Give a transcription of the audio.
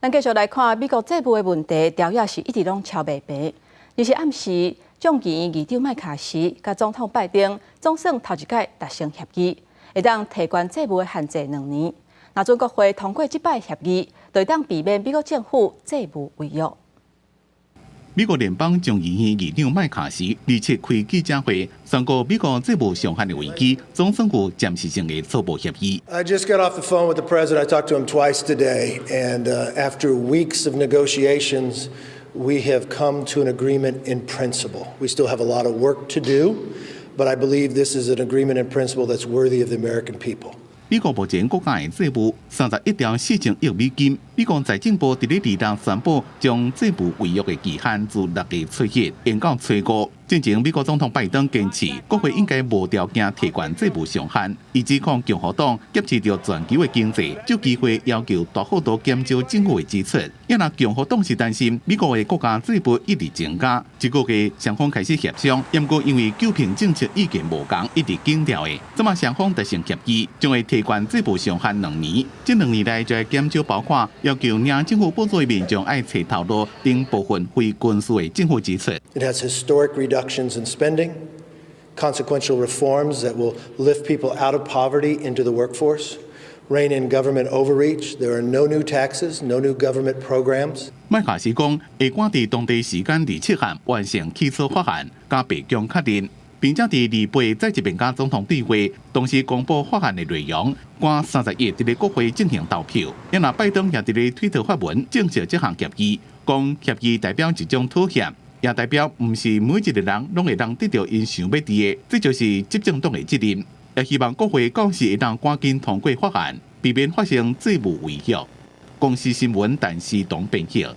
咱繼續來看美國債務的問題，條也是一直攏敲袂平。就是暗時，眾議院議長麥卡錫佮總統拜登總算頭一擺達成協議，會當提懸債務的限制2年。若準國會通過這擺協議，就會當避免美國政府債務違約。美國聯邦眾議院議長麥卡錫27開記者會，宣布美國債務上限的危機總算有暫時性的初步協議。 I just got off the phone with the president. I talked to him twice today, and after weeks of negotiations, we have come to an agreement in principle. We still have a lot of work to do, but I believe this is an agreement in principle that's worthy of the American people. 美國目前國家的債務31兆4千億美金。美國財政部佇咧26宣布，將債務違約的期限自6月初一延到初五。進前美國總統拜登堅持，國會應該無條件提懸債務上限。伊指控共和黨挾持著全球的經濟，就機會要求大幅度減少政府的支出。也若共和黨是擔心美國的國家債務一直增加，這個月雙方開始協商，毋過因為救貧政策意見無仝，一直緊掉的。這馬雙方達成協議，將會提懸債務上限兩年。這兩年內就會減少包括要求領政府補助的民眾愛揣頭路等部分非軍事的政府支出。 It has historic reductions in spending, consequential reforms that will lift people out of poverty into the workforce, rein in government overreach. There are no new taxes, no new government programs. 麥卡錫講，會趕佇當地時間27號完成起草法案，佮白宮確認，並且佇28再一遍佮總統對話，同時公布法案的內容，趕31佇咧國會進行投票。也若拜登也佇咧推特發文證實這項協議，講協議代表一種妥協，也代表毋是每一個人攏會當得著𪜶想欲得的，這就是執政黨的責任。也希望國會到時會當趕緊通過法案，避免發生債務違約。公視新聞，陳思東編譯。